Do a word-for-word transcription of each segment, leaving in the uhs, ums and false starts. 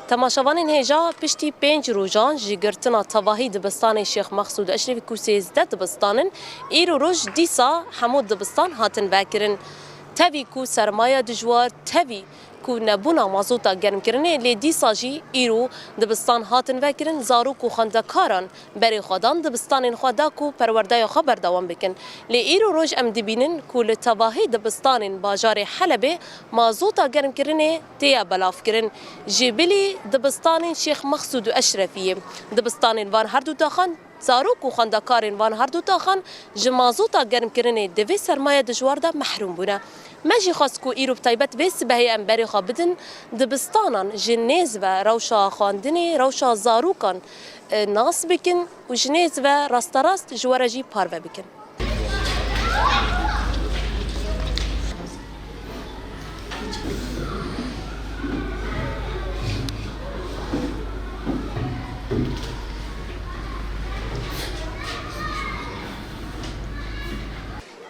Temaşevanên hêja, piştî pênc rojan ji girtina tevahî dibistanê Şêx Mexsûd Eşrefî ku sêzdeh dibistan in, îro roj dîsa hemû dibistan hatin vekirin. Tevî ku sermaya dijwar, tevî ku nebûna mazota germkirinê, lê dîsa jî îro dibistan hatin vekirin, zarok û xwendekaran berê xwe dan dibistanên xwe da ku perwerdeya xwe berdewam bikin. Lê îro roj em dibînin ku li tevahî dibistanên bajarê Helebê mazota germkirinê têye belavkirin. Ji bilî dibistanên Şêx Mexsûd û Eşrefiyê, dibistanên van her du taxan, zarok û xwendekarên van her du taxan ji mazota germkirinê di vê sermaya dijwar de mehrûm bûne. Me jî xwest ku îro bi taybet vê sibehê em berê xwe bidin dibistanan, ji nêz ve rewşa xwendinê, rewşa zarokan, e, nas bikin û ji nêz ve rasterast ji we re jî parve bikin.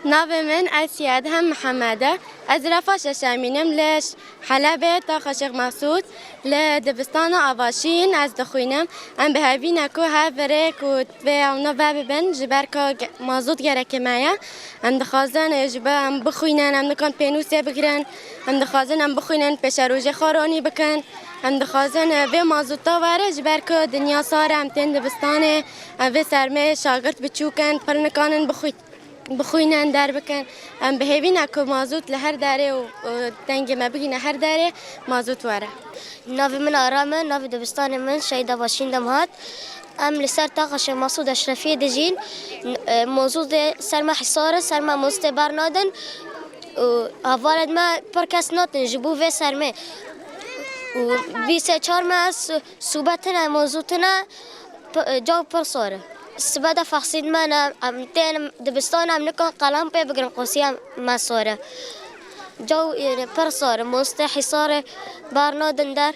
Navê min Esya Edhem Mihemed e. Ez refa şeşemîn im li Helebê, taxa Şêx Mesûd, li dibistana Avaşîn ez dixwînim. Em bi hevî ne ku hev virê ku vê ewna vebibin, ji ber ka ge-, mazot gerekê me ye. Em dixwazin, e, ji ber em bixwînin, em nikan pênûsê bigirin. Em dixwazin em bixwînin, pêşerojê xwe ronî bikin. Em dixwazin, e, vê mazota were, ji ber ku dinya sar e, em tên dibistanê, e, vê sermê şagirt biçûk in, pir nikanin bixwî-, bixwînin, derbikin. Em bi hêvî ne ku mazot li her derê û, e, dengê me bigihîne her derê, mazot were. Navê min Aram e, navê dibistanê min Şehîd Avaşîn Demhat. Em li ser taxa Şêx Mesûd Eşrefiyê dijîn. N-, e, mozûdê ser me hîsar e, ser me mozûdê bernadin. Û hevalên me pir kes natin ji bo vê sermê. Û vî sê çar me s-, sûbe tine, mozû tine, p-, e, caw pir sar e. Sibe de fexsîn me ne, em tên dibistan, em nikan qelem pê bigirin, qosiya me sar e. Caw, e, pir sar e, mozûdê hîsarê bernadin der.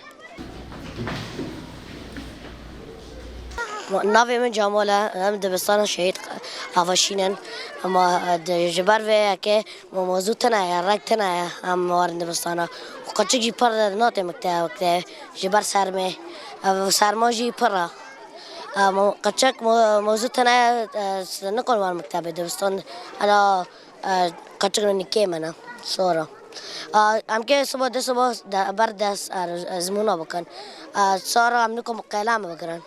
Navê min Cemal e, em dibistana Şehîd Avaşîn in. Ema, e, di, ji ber vê yekê me mozû tune ye, reng tune ye, em werin dibistana. Û qeçik jî pir natê mektebe, mektebe, ji ber sermê. Ev serma jî pir e. E, mo-, qeçik mo-, mozû tune ye, e, s-, nikon werin mektebê, dibistan. Ela, E, qeçik nîkê me ne, sor e. E, em kê siba de siba de, ber des, e, ezmûna bikin. E, sor e em nikum qelem bigirin.